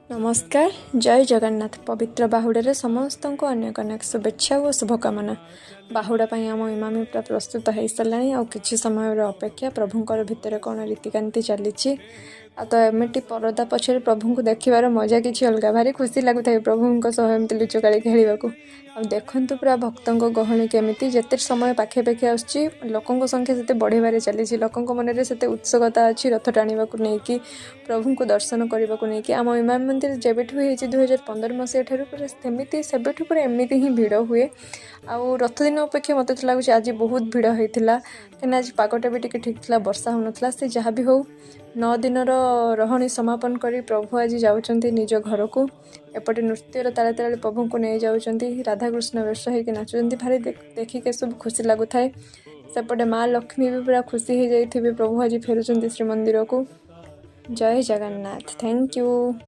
ନମସ୍କାର, ଜୟ ଜଗନ୍ନାଥ। ପବିତ୍ର ବାହୁଡ଼ାରେ ସମସ୍ତଙ୍କୁ ଅନେକ ଅନେକ ଶୁଭେଚ୍ଛା ଓ ଶୁଭକାମନା। ବାହୁଡ଼ା ପାଇଁ ଆମ ଇମାମି ପୁରା ପ୍ରସ୍ତୁତ ହେଇସାରିଲାଣି, ଆଉ କିଛି ସମୟର ଅପେକ୍ଷା। ପ୍ରଭୁଙ୍କର ଭିତରେ କ'ଣ ରୀତିକାନ୍ତି ଚାଲିଛି। ଆଉ ତ ଏମିତି ପରଦା ପଛରେ ପ୍ରଭୁଙ୍କୁ ଦେଖିବାର ମଜା କିଛି ଅଲଗା। ଭାରି ଖୁସି ଲାଗୁଥାଏ ପ୍ରଭୁଙ୍କ ସହ ଏମିତି ଲୁଚକାଳି ଖେଳିବାକୁ। ଆଉ ଦେଖନ୍ତୁ, ପୁରା ଭକ୍ତଙ୍କ ଗହଳି କେମିତି। ଯେତେ ସମୟ ପାଖେଇ ପାଖେଇ ଆସୁଛି, ଲୋକଙ୍କ ସଂଖ୍ୟା ସେତେ ବଢ଼ିବାରେ ଚାଲିଛି। ଲୋକଙ୍କ ମନରେ ସେତେ ଉତ୍ସୁକତା ଅଛି ରଥ ଟାଣିବାକୁ ନେଇକି, ପ୍ରଭୁଙ୍କୁ ଦର୍ଶନ କରିବାକୁ ନେଇକି। ଆମ ଇମାମି ମନ୍ଦିର ଯେବେଠୁ ହେଇଛି, 2015 ମସିହା ଠାରୁ, ପୁରା ସେମିତି ସେବେଠୁ ପୁରା ଏମିତି ହିଁ ଭିଡ଼ ହୁଏ। ଆଉ ରଥ ଦିନ ଅପେକ୍ଷା ମୋତେ ତ ଲାଗୁଛି ଆଜି ବହୁତ ଭିଡ଼ ହେଇଥିଲା, କାହିଁକିନା ଆଜି ପାଗଟା ବି ଟିକେ ଠିକ୍ ଥିଲା, ବର୍ଷା ହେଉନଥିଲା। ସେ ଯାହା ବି ହଉ, 9 ଦିନର ରହଣି ସମାପନ କରି ପ୍ରଭୁ ଆଜି ଯାଉଛନ୍ତି ନିଜ ଘରକୁ। ଏପଟେ ନୃତ୍ୟର ତାଳେ ତାଳେ ପ୍ରଭୁଙ୍କୁ ନେଇଯାଉଛନ୍ତି। ରାଧାକୃଷ୍ଣ ବେଶ ହେଇକି ନାଚୁଛନ୍ତି। ଭାରି ଦେଖିକି ସବୁ ଖୁସି ଲାଗୁଥାଏ। ସେପଟେ ମା ଲକ୍ଷ୍ମୀ ବି ପୁରା ଖୁସି ହେଇଯାଇଥିବେ, ପ୍ରଭୁ ଆଜି ଫେରୁଛନ୍ତି ଶ୍ରୀମନ୍ଦିରକୁ। ଜୟ ଜଗନ୍ନାଥ। Thank you.